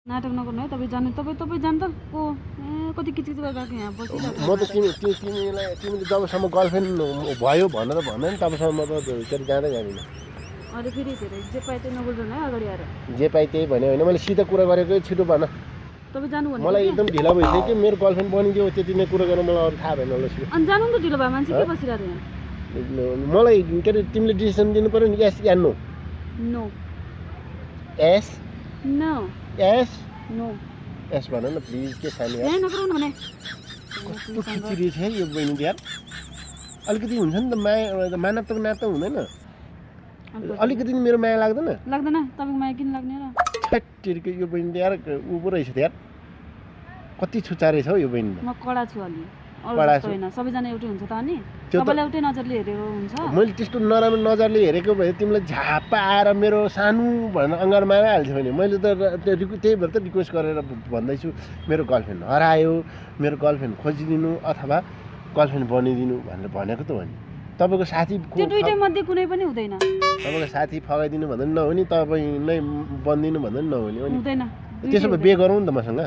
नाटक नगर्नु है तपाईँ जानु त को कति किचकिच गरिरहेको यहाँ बसिरहेको म त तिमीले जबसम्म गर्लफ्रेन्ड भयो भनेर भन्दा नि तबसम्म म त के अरे जाँदै जाँदिनँ। अरे फेरि जे पाए त्यही नबोल्नु है अगाडि आएर। जे पाए त्यही भन्यो होइन, मैले सिधा कुरा गरेको छिटो भन। तपाईँ जानु भने मलाई एकदम ढिला भइसक्यो कि मेरो गर्लफ्रेन्ड बनिदियो त्यति नै कुरा गर्न मलाई अरू थाहा भएन ल। अनि जानु नि त ढिलो भयो मान्छे के बसिरहेको यहाँ। मलाई के अरे तिमीले डिसिसन दिनु पर्यो नि, यस या नो। नो यस नो यस नो यस भन न प्लिज। के खाने यहाँ नगराउनु भने कस्तो खिचिरी छ यो बहिनी यार। अलिकति हुन्छ नि त माया, मानवताको नाता हुँदैन अलिकति मेरो माया लाग्दैन। लाग्दैन तपाईँको माया किन लाग्ने र। ठ्याक्कै यो बहिनी यार ऊ पो रहेछ यार, कति छुच्चा रहेछ हौ यो बहिनी। म कडा छु अलि, अरू कडा जस्तो होइन। सबैजना एउटै हुन्छ त अनि त्यो त- सबैलाई एउटै नजरले हेरेको हुन्छ। मैले त्यस्तो नराम्रो नजरले हेरेको भए तिमीलाई झापा आएर मेरो सानो भनेर अँगारमा आइहाल्थ्यो भने मैले त त्यही भएर त रिक्वेस्ट गरेर भन्दैछु मेरो गर्लफ्रेन्ड हरायो, मेरो गर्लफ्रेन्ड खोजिदिनु अथवा गर्लफ्रेन्ड बनिदिनु भनेर भनेको त हो नि। तपाईँको साथी त्यो दुईटै मध्ये कुनै पनि हुँदैन। तपाईँको साथी फगाइदिनु भन्दा पनि नहुने, तपाईँ नै बनिदिनु भन्दा पनि नहुने हो नि। हुँदैन त्यसो भए बिहे गरौँ नि त मसँग।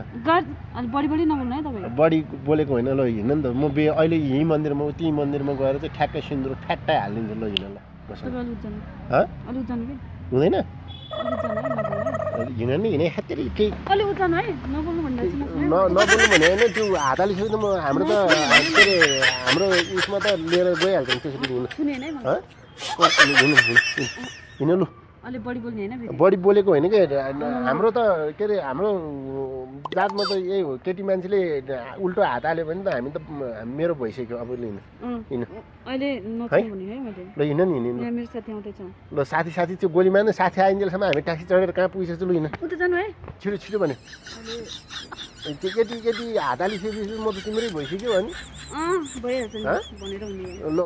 अलि बढी नबोल्नु है तपाईँ। बढी बोलेको होइन ल, हिँड्न नि त। म बिहे अहिले यहीँ मन्दिरमा ती मन्दिरमा गएर चाहिँ ठ्याक्कै सिन्दुर फ्याट्टै हालिदिन्छु ल, हिँड ल मसँग। तपाईँ अलिक जानु हँ अलिक जानु कि हुँदैन अलिक जानु है नबोल्नु। हिँड नि हिँडे खातिर केही अलिक उचानु है नबोल्नु भन्दैछु नबोल्नु भने होइन। त्यो हात हालिसक्यो त म हाम्रो त के अरे हाम्रो उसमा त लिएर गइहाल्छ नि त्यसरी हिँड्नु। सुने होइन हँ हिँड्नु लु। अलिक बढी बोल्ने होइन फेरि। बढी बोलेको होइन कि हाम्रो त के अरे हाम्रो जातमा त यही हो, केटी मान्छेले उल्टो हात हाल्यो भने त हामी त मेरो भइसक्यो अब लिनु हिँड्नु अहिले नचाहिँ भने है मैले। ल हिँड्नु नि हिँड्नु यहाँ मेरो साथी आउँदैछ। ल। साथी त्यो गोलीमा नै साथी आइन्जेलसम्म हामी ट्याक्सी चढेर कहाँ पुगिसक्छ लु हिँड्नु उता जानु है। छिटो भने। त्यो केटी हात हालिसकेपछि म त तिम्रै भइसक्यो अनि भइहाल्छ नि भनेर हुने। ल।